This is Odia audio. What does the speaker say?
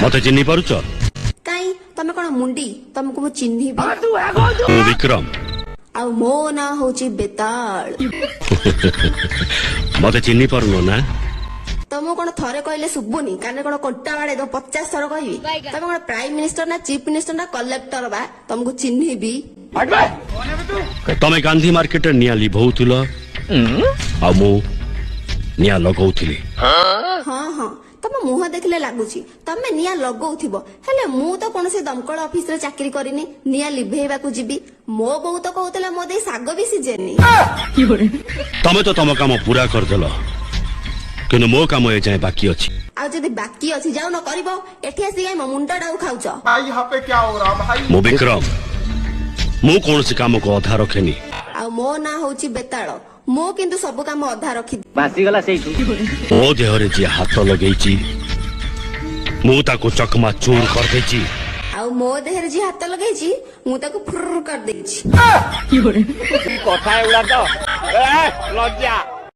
ମତେ ଚିହ୍ନି ପାରୁଛ? କାଇଁ, ତମେ କଣ ମୁଣ୍ଡି, ତମକୁ ମୁଁ ଚିହ୍ନିବି? ମୁଁ ବିକ୍ରମ। ଆଉ ମୋ ନାଁ ହଉଛି ବେତାଳ। ମତେ ଚିହ୍ନି ପାରୁନ ନା? ତମକୁ କଣ ଥରେ କହିଲେ ଶୁଭୁନି? କାନରେ କଣ କଣ୍ଟା ବାଡେଇ ଦବ? 50 ଥର କହିବି? ତମେ କଣ ପ୍ରାଇମ ମିନିଷ୍ଟର ନା ଚିଫ ମିନିଷ୍ଟର ନା କଲେକ୍ଟର ବା ତମକୁ ଚିହ୍ନିବି? ତମେ ଗାନ୍ଧୀ ମାର୍କେଟରେ ନିଆଁ ଲିଭଉଥିଲ ଆଉ ମୁଁ ନିଆଁ ଲଗଉଥିଲି। ହଁ ହଁ, ତମ ମୁହଁ ଦେଖିଲେ ଲାଗୁଛି ତମେ ନିଆଁ ଲଗଉଥିବ। ହେଲେ ମୁଁ ତ କୌଣସି ଦମକଳ ଅଫିସରେ ଚାକିରି କରିନି ନିଆଁ ଲିଭେଇବାକୁ ଯିବି। ମୋ ବୋଉ ତ କହୁଥିଲା ମୋ ଦେଇ ଶାଗ ବି ସିଝେନି। ତମେ ତ ତମ କାମ ପୁରା କରିଦେଲ, କିନ୍ତୁ ମୋ କାମ ଏଯାଏଁ ବାକି ଅଛି। ଆଉ ଯଦି ବାକି ଅଛି, ଯାଉନ କରିବ। ଏଠି ଆସି କାଇଁ ମୋ ମୁଣ୍ଡଟାକୁ ଖାଉଛ? भाई, यहाँ पे क्या हो रहा भाई? ମୁଁ ବିକ୍ରମ, ମୁଁ କୌଣସି କାମକୁ ଅଧା ରଖେନି। ଆଉ ମୋ ନାଁ ହଉଛି ବେତାଳ, ମୁଁ କିନ୍ତୁ ସବୁ କାମ ଅଧା ରଖି ଭାସିଗଲା ସେଇଠୁ। ମୋ ଦେହରେ ଯିଏ ହାତ ଲଗେଇଛି, ମୁଁ ତାକୁ ଚକମା ଚୁର କରିଦେଇଛି। ଆଉ ମୋ ଦେହରେ ଯିଏ ହାତ ଲଗେଇଛି, ମୁଁ ତାକୁ ଫୁର କରିଦେଇଛି। କଥା ଏଗୁଡାକ, ଲଜ୍ଜା।